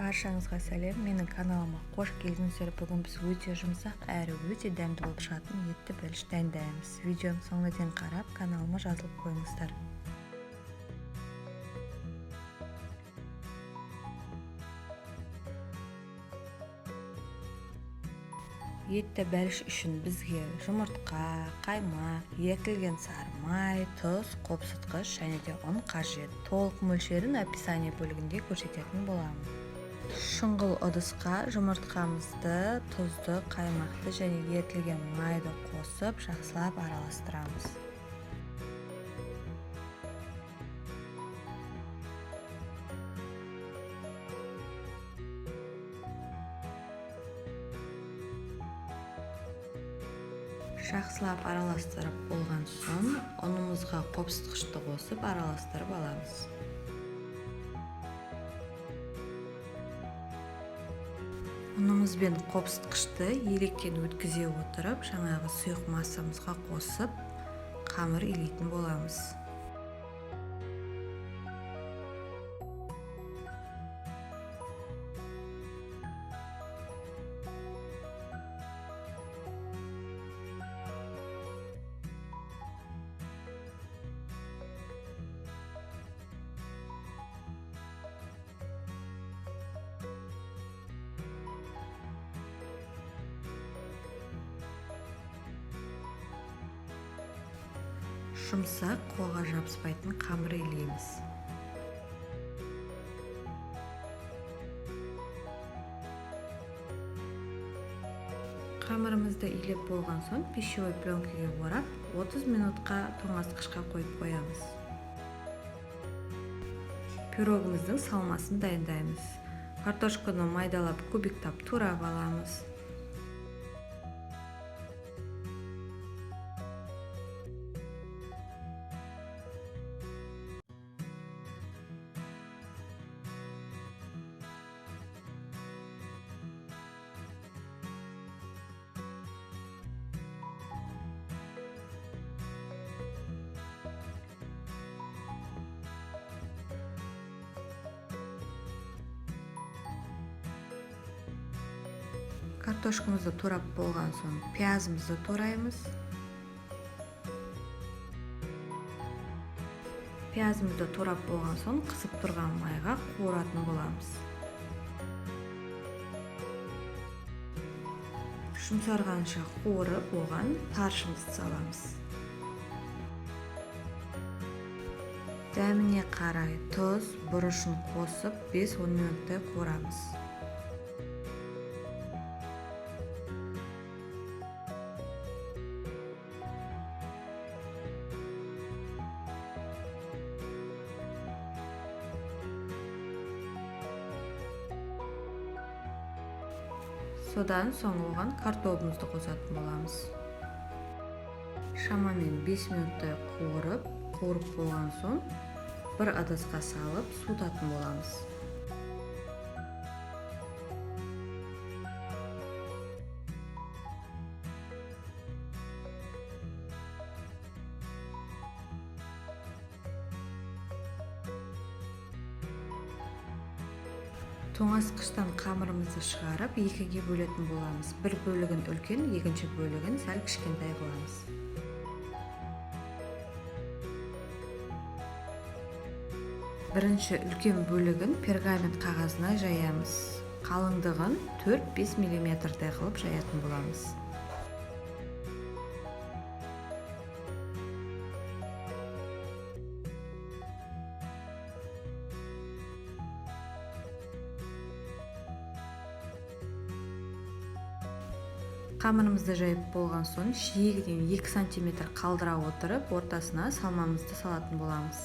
Баршаңызға сәлем, менің каналыма қош келдіңіздер. Бүгін біз өте жұмсақ әрі өте дәмді болып шығатын етті бәліш дайындаймыз. Видеоның соңына дейін қарап, каналыма жазылып қойыңыздар. Етті бәліш үшін бізге жұмыртқа, қаймақ, ерітілген сары май, тұз, қопсытқыш және де ұн қажет. Толық мөлшерін описание бөлігінде көрсететін боламын. Шұңғыл ыдысқа жұмыртқамызды, тұзды, қаймақты және ерітілген майды қосып, жақсылап араластырамыз. Жақсылап араластырып болған соң, ұнымызға қопсытқышты қосып араластырып аламыз. Ұнымыз бен қопсытқышты електен өткізе отырып, жаңағы сұйық массамызға қосып, қамыр илейтін боламыз. Жұмсақ, қолға жабыспайтын қамыр илейміз. Қамырымызды илеп болған соң пищевой пленкаға орап, 30 минутқа тоңазытқышқа қойып қоямыз. Пирогымыздың салмасын дайындаймыз. Картошканы майдалап кубиктап турап аламыз. Картошкамызды турап болған соң пиязымызды тураймыз. Пиязымызды турап болған соң қызып тұрған майға қуыратын боламыз. Жұмсарғанша қуырып, оған фаршымызды саламыз. Дәміне қарай тұз, бұрышын қосып 5-10 минуттай қуырамыз. Содан соң оған картобымызды қосатын боламыз. Шамамен 5 минуттай қуырып болған соң бір ыдысқа салып суытатын боламыз. Тоңазытқыштан қамырымызды шығарып, екіге бөлетін боламыз. Бір бөлігін үлкен, екінші бөлігін сәл кішкентай қыламыз. Бірінші үлкен бөлігін пергамент қағазына жаямыз. Қалыңдығын 4-5 миллиметрдей қылып жаятын боламыз. Қамырымызды жайып болған соң жиегінен 2 сантиметр қалдыра отырып, ортасына салмамызды салатын боламыз.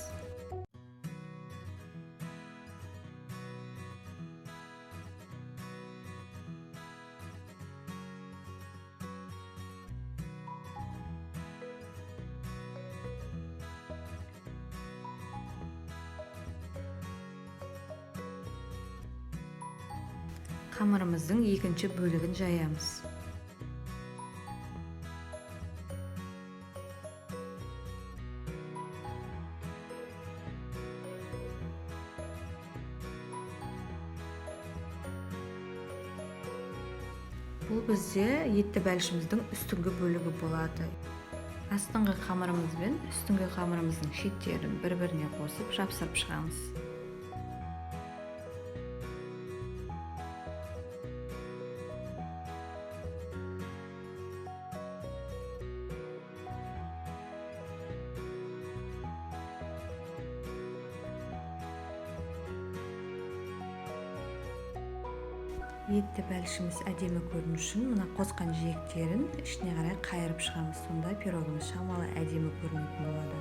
Қамырымыздың екінші бөлігін жаямыз. Бұл бізде етті бәлішіміздің үстіңгі бөлігі болады. Астыңғы қамырымыз бен үстіңгі қамырымыздың шеттерін бір-біріне қосып жапсырып шығамыз. Етті бәлішіміз әдемі көріну үшін мына қосқан жиектерін ішіне қарай қайырып шығамыз. Сонда пирогымыз шамалы әдемі көрінетін болады.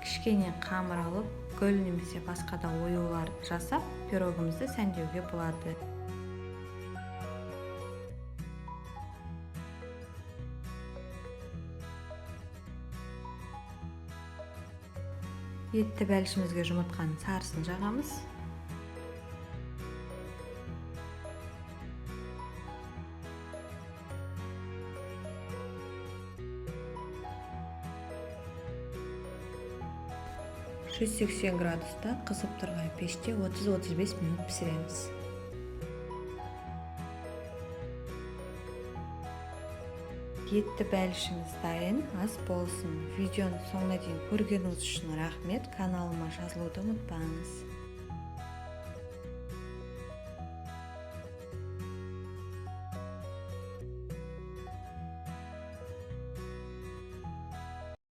Кішкене қамыр алып, гүл немесе басқа да оюлар жасап, пирогымызды сәндеуге болады. Етті бәлішімізге жұмыртқаның сарысын жағамыз. 180 градуста қызып тұрған пеште 30-35 минут пісіреміз. Етті бәлішіміз дайын, ас болсын. Видеоны соңына дейін көргеніңіз үшін рахмет. Каналыма жазылуды ұмытпаңыз.